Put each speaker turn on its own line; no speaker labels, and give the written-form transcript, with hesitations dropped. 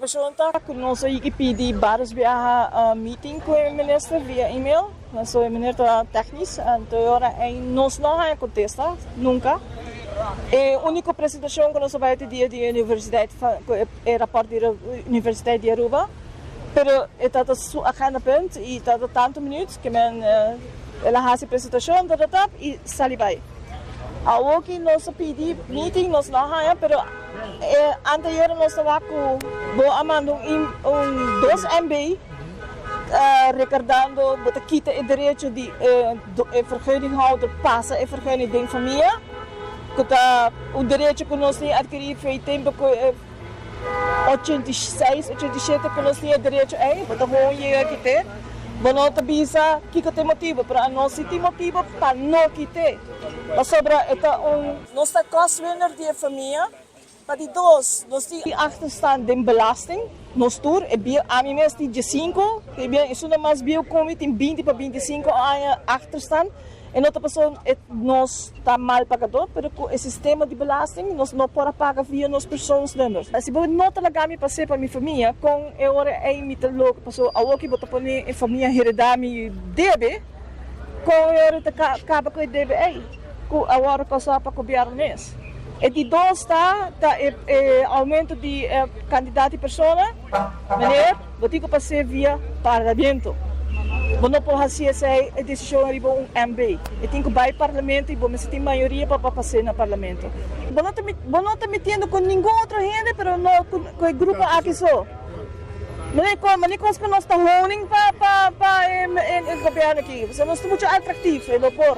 Preokupashon ta ku nos a yega pidi vários biaha meeting ku e minister via email. So e meneer ta technisch, anto e ora ei nos no haña kontesta nunka. E úniko presentashon ku nos a bai te dia di universidad ku e rapòrt di Universiteit di Aruba, pero e tabata su agendapunt i tabata tantu minuut ke men el a hasi presentashon tatatap i sali bai. Awoki nos a pidi meeting nos no a haña, pero e anteayera nos ta wak ku bo a manda un un dos MB rekordando bo ta kita e derecho di e vergunninghouder pasa e vergunning den famia, ku ta un derecho ku nos tin adkiri for e tempo ku e 86, 87 ku nos tin e derecho ei, bo ta gewoon yega kit'é. Bo no ta bisa kiko ta e motibu, pero anos si tin motibu pa no kit'é, pasobra e ta un. Nos ta kostwinner di e famia. Pa di dos, nos tin achterstand den belasting, nos tur, e bieu, ami mes tin 15, e bien esun mas bieu ku mi tin 20 pa 25 aña achterstand. E no ta pasobra e nos ta mal pagadó, pero ku e sistema di belasting nos no por a paga via nos persoonsnummer. Si bo no ta laga mi pas'é pa mi famia, kon e ora ei mi ta loko? Pasobra awoki bo ta pone e famia heredá mi debe, kon e ora ta kaba ku e debe ei ku a wòrdu kousá pa gobièrnu mes? E di dos ta ta e e oumento di e kantidat di persona. Meneer, bo tin ku pas'é via parlamento. Bo no por hasi esei e desishon riba un MB. E tin ku bai parlamento i bo mester tin mayoria pa pa pas'é na parlamento. Bo no ta bo no ta metiendo ku ningun otro hende pero no ku ku e grupo aki so. Meneer, kon mane kos ku nos ta honing pa pa pa e e gobièrnu aki? Pasobra nos ta muchu atraktief, e no por.